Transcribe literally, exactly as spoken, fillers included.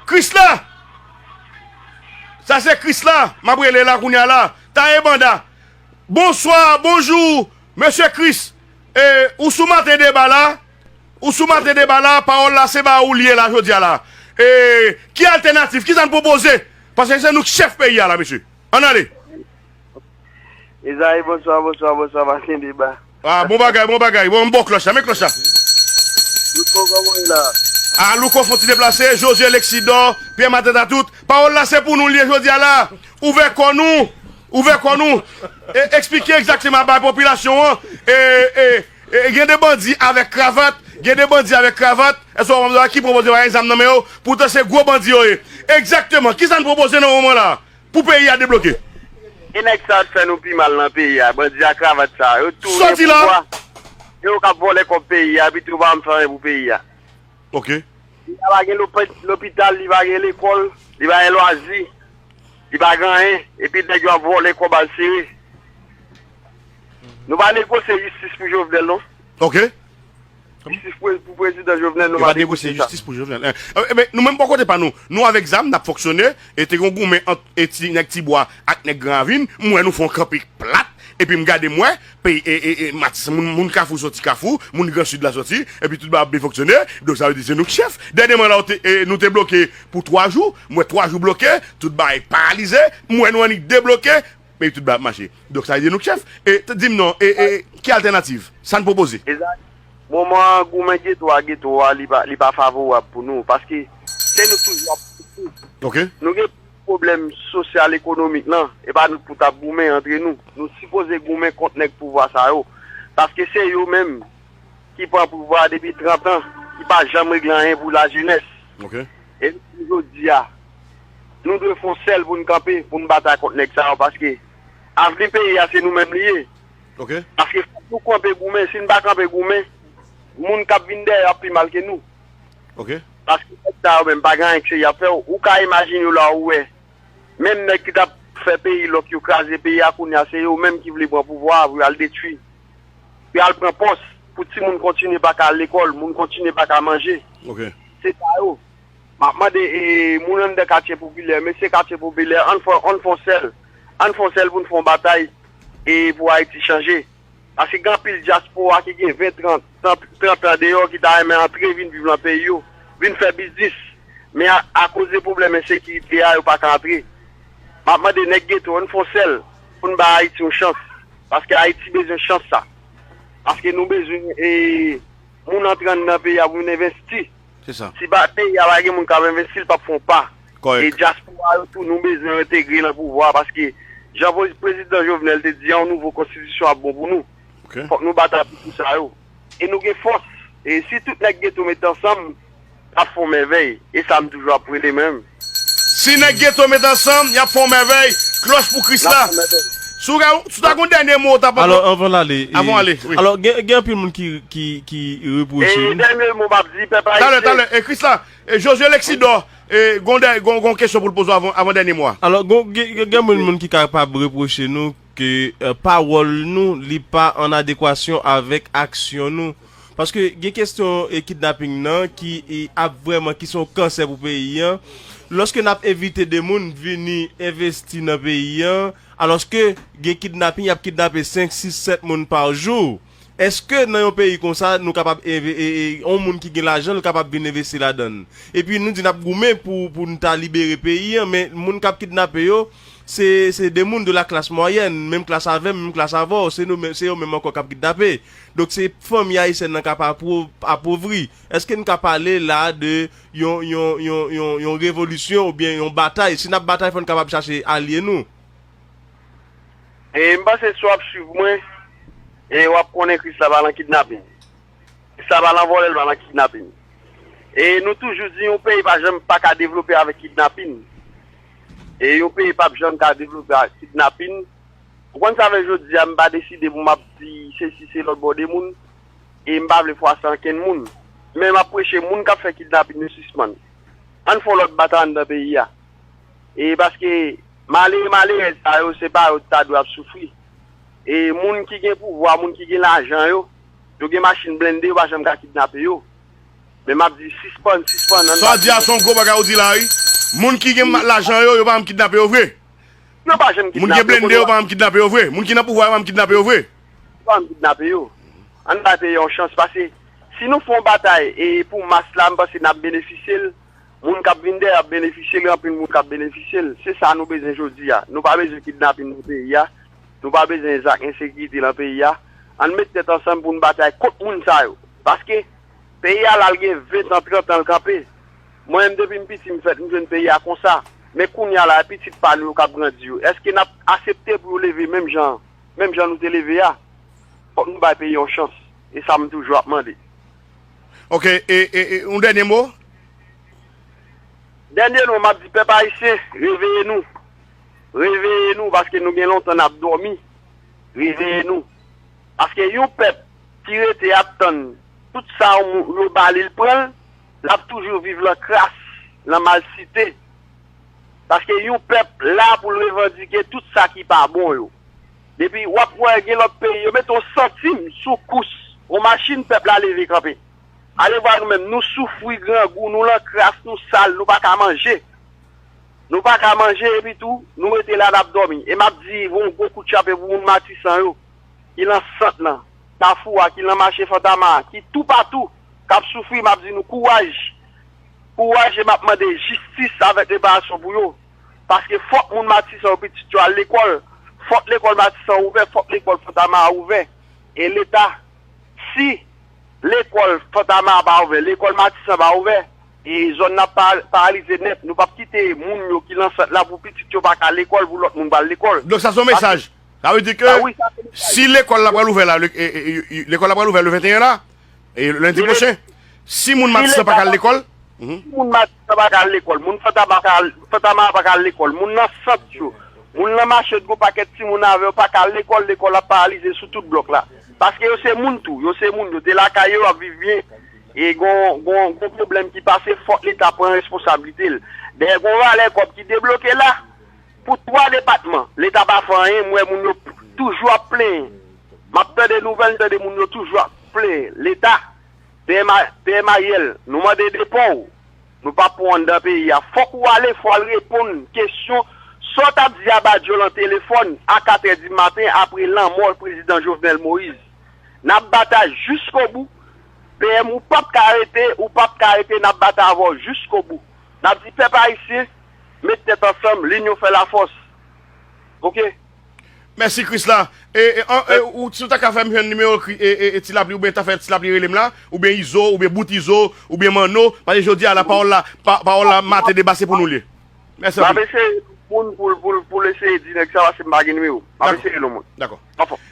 Krisla! Sa se Krisla, m ap rele la kounye a la. Taye banda. Bonswa, bonjou, mesye Kris. E, ou sou maten deba la? Ou sou maten deba la, pawòl la se ba ou l ye la jodi a la. E, ki altènativ? Ki sa n pwopoze? Paske se nou k chèf peyi a la, mesye. Ann ale. Ezayi, bonswa, bonswa, bonswa, maten deba. Ah, bon bagay, bon bagay. Bon, m ba w klòch la, men klòch la. Louko, kòman w ye la? Ah, Louko fon ti deplase, Josué Lexidor, Pierre Matata tout. Pawòl la se pou nou l ye jodi a la. Ouvè kò nou, ouvè kò nou. E, eksplike egzakteman bay popilasyon an. E, e, e, gen de bandi avèk kravat, gen de bandi avèk kravat. Èske w konprann ki pwopoze pa gen zam nan men yo? Poutan se gwo bandi yo ye. Egzakteman, ki sa n pwopoze nan moman la? Pou peyi a debloke. E nèg sa yo t fè nou pi mal nan peyi a, bandi a kravat sa yo, yo tounen pouvwa. Soti la. E yo k ap vòlè kòb peyi a, epi tou yo pa janm fè anyen pou peyi a. Ok. Li pa gen lopi-, lopital, li pa gen lekòl, li pa gen lwazi, li pa gen anyen, epi nèg yo ap vòlè kòb al sere. Nou pa negosye jistis pou Jovenel, non. Ok. Jistis pou, pou prezidan Jovenel, nou pa negosye jistis pou Jovenel. Eh, eh, men nou menm bò kote pa nou, nou avèk zam, n ap fonksyone, e te gen yon goumen ant e ti, nèg Tibwa ak nèg Gran Ravin, m wè nou fè yon kanpe plat, epi m gade m wè, peyi, e, e, e, Matis, moun, moun Kafou soti Kafou, moun Gran Sid la soti, epi tout bagay ap byen fonksyone, donk sa vle di se nou k chèf. Dènyèman la, ou te, e, nou te bloke pou twa jou, m wè twa jou bloke, tout bagay paralize, m wè nou annik debloke, men tout bagay ap mache. Donk sa vle di nou k chèf. E, t-, di m non, e, e, ki altènativ? Sa n pwopoze? Moman goumen geto a, geto a, li pa, li pa favorab pou nou, paske se nou toujou ap soufri. Ok. Nou gen pwoblèm sosyal ekonomik lan, e pa nou pou t ap goumen antre nou. Nou sipoze goumen kont nèg pouvwa sa yo, paske se yo menm ki pran pouvwa a depi trant an, ki pa janm regle anyen pou lajenès. Ok. E jodi a, nou dwe fè yon sèl pou n kanpe, pou n batay kont nèg sa yo, paske avni peyi a se nou menm li ye. Ok. Paske fòk nou kanpe goumen, si n pa kanpe goumen, moun k ap vin dèyè yo ap pi mal ke nou. Ok. Paske nèg sa yo menm pa gen anyen k serye y ap fè w. Ou ka imajine w la ou wè, menm nèg ki t ap fè peyi lòk yo kraze peyi a kounye a, se yo menm ki vle pran pouvwa a pou y al detwi. Pou y al pran pòs, pou timoun kontinye pa ka al lekòl, moun kontinye pa ka manje. Ok. Se sa yo. M ap mande, e, moun anndan katye popilè, mesye katye popilè, ann fè, ann fè yon sèl. Ann fè yon sèl pou n fè yon batay, e, pou Ayiti chanje. Paske gen anpil dyaspora ki gen ven, trant, trant, trant an deyò ki ta renmen antre vin viv nan peyi yo, vin fè biznis. Men a, akoz de pwoblèm ensekirite a, yo pa ka antre. M ap mande nèg geto, ann fè yon sèl pou n bay Ayiti yon chans. Paske Ayiti bezwen chans sa. Paske nou bezwen, e, moun antre anndan peyi a pou vin envesti. Se sa. Si pa, peyi a pa gen moun k ap envesti, l p ap fè yon pa. Kòrèk. E dyaspora yo tou, nou bezwen yo entegre nan pouvwa a, paske jan pre-, prezidan Jovenel te di a, yon nouvo konstitisyon ap bon pou nou. Ok. Fòk nou batay pou, pou sa yo. E nou gen fòs. E si tout nèg geto met ansanm, n ap fè yon mèvèy. E sa m toujou ap rele menm. Si nèg geto met ansanm, y ap fè yon mèvèy. Klòch pou Krisla. N ap fè yon mèvèy. Si w ta, si w ta gen yon dènye mo, w ta... Alò, anvan l ale, e, anvan w ale, wi. Alò, gen, gen anpil moun ki, ki, ki repwoche nou. E dènye mo m ap di, pèp ayisyen. Talè, talè, e Krisla, e Josué Lexidor, e gon dè-, gon, gon kesyon pou l poze w avan, avan dènye mo a. Alò, gon, gen, gen, gen moun, moun ki kapab repwoche nou ke, e, pawòl nou, li pa an adekwasyon avèk aksyon nou. Paske gen kesyon, e, kidnaping nan ki, e, ap vrèman, ki se yon kansè pou peyi an. Lòske n ap envite de moun vini envesti nan peyi an, alòske gen kidnaping, y ap kidnape senk, sis, sèt moun pa jou. Èske nan yon peyi konsa, nou kapab enve-, e, e, yon moun ki gen lajan, l kapab vin envesti ladan l? Epi nou di n ap goumen pou, pou n ta libere peyi an, men moun k ap kidnape yo, se, se de moun de la classe moyenne, menm klas avè m, menm klas avè w, se nou menm, se yo menm ankò k ap kidnape. Donk se fanmi ayisyèn nan k ap apwo-, apovri. Èske n ka pale la de yon, yon, yon, yon, yon revolisyon oubyen yon batay? Si n ap batay, fò n kapab chache alye nou. E m panse si w ap swiv mwen, e w ap konnen Krisla pa nan kidnaping. Krisla pa nan vòlè, l pa nan kidnaping. E nou toujou di yon peyi pa janm pa ka devlope avèk kidnaping. E yon peyi p ap janm ka devlope ak kidnaping. Ou konn sa fè jodi a m pa deside pou m ap di sesi se lòt bò de moun. E m pa vle fwase ankenn moun. Men m ap preche moun k ap fè kidnaping yo sispann. Ann fè yon lòt batay anndan peyi a. E paske malere, malerèz sa yo, se pa yo ta dwe ap soufri. E moun ki gen pouvwa, moun ki gen lajan yo, yo gen machin blende, yo pa janm ka kidnape yo. Men m ap di, sispann, sispann, ann Sa w di a se yon gwo bagay ou di la, wi. Moun ki gen ma- lajan yo, yo pa janm kidnape yo vre. Yo pa janm Moun ki gen kidnape yo, blende yo kote pa janm kidnape yo vre. Moun ki nan pouvwa yo pa janm kidnape yo vre. Yo pa janm kidnape yo. Ann bay peyi a yon chans, paske si nou fè yon batay e pou mas la, m panse n ap benefisye l. Moun k ap vin dèyè ap benefisye l, anpil moun k ap benefisye l. Se sa nou bezwen jodi a. Nou pa bezwen kidnapin nan peyi a. Nou pa bezwen zak ensekirite nan peyi a. Ann met tèt ansanm pou n batay kont moun sa yo. Paske peyi a la, l gen ven tan, trant an l kanpe. Mwen menm, depi m piti, m fèt, m jwenn peyi a konsa. Men kounye a la, pitit pa nou yo k ap grandi yo, èske n ap aksepte pou yo leve menm jan, menm jan nou te leve a? Fòk nou bay peyi a yon chans. E sa m toujou ap mande. Ok, e, e, e yon dènye mo? Dènye mo, m ap di pèp ayisyen, reveye nou. Reveye nou, paske nou gen lontan n ap dòmi. Reveye nou. Paske yon pèp ki rete ap tann tout sa yo, yo ba li, l pran l, l ap toujou viv lan kras, lan malsite. Paske yon pèp la pou l revandike tout sa ki pa bon yo. Depi w ap wè gen lòt peyi, yo mete yon santim sou kous yon machin, pèp la leve kanpe. Ale vwa nou menm, nou soufri, grangou, nou lan kras, nou sal, nou pa ka manje. Nou pa ka manje, epi tou, nou rete la, n ap dòmi. E m ap di, voye yon gwo kout chape pou moun Matisan yo, ki lan sant lan, Kafou a, ki lan mache Fantama a, ki toupatou, k ap soufri, m ap di nou kouraj. Kouraj, e m ap mande jistis avèk reparasyon pou yo. Paske fòk moun Matisan yo, pitit yo al lekòl. Fòk lekòl Matisan ouvè, fòk lekòl Fantama a ouvè. E Leta, si lekòl Fantama a pa ouvè, lekòl Matisan pa ouvè, e zòn nan ap pa- paralize nèt. Nou p ap kite moun yo ki lan sant la pou pitit yo pa ka lekòl, pou lòt moun pa al lekòl. Donk sa se yon mesaj. Sa vle di ke Sa, wi, sa se mesaj. Si lekòl la pral ouvè la, le- e- e- e- lekòl la pral ouvè le venteyen la, e lendi pwochen, si moun Matisan pa ka al lekòl, Mhm. Si moun Matisan pa ka al lekòl, moun Fantama pa ka al, Fantama pa ka al lekòl, moun nan sant yo, moun nan mache, gwo pakèt timoun avè yo pa ka al lekòl, lekòl ap paralize sou tout blòk la. Paske yo se moun tou, yo se moun, yo te lakay yo, ap viv byen. E gon, gon, gon pwoblèm ki pase, fòk Leta pran responsablite l. Dèyè gon valè kòb ki debloke la, pou twa depatman, Leta pa fè anyen, m wè moun yo toujou ap plenyen. M ap tande nouvèl, m tande moun yo toujou ap plenyen. Leta, P M A, P M A Y L, nou mande depo w. Nou p ap pran w anndan peyi a. Fòk ou ale, fò w al reponn kesyon. Sa w t ap di a Badio lan telefòn a katrè di maten apre lanmò prezidan Jovenel Moïse. N ap batay jiskobou. P M, ou p ap ka rete, ou p ap ka rete, n ap batay avè w jiskobou. N ap di pèp ayisyen, met tèt ansanm, linyon fè lafòs. Oke? Mèsi Krisla. E, e, an, e, ou, si w ta ka fè m jwenn nimewo Kri- e, e, e, Ti Lapli, oubyen ta fè Ti Lapli rele m la, oubyen Izo, oubyen Bout Izo, oubyen Manno, paske jodi a la pawòl la, pa- pawòl la maten deba se pou nou l ye. Mèsi M ap anpil. Eseye moun pou, pou, pou l eseye di nèg sa, paske m pa gen nimewo. M ap Dakò. Eseye l yon moun. Dakò. Anfòm.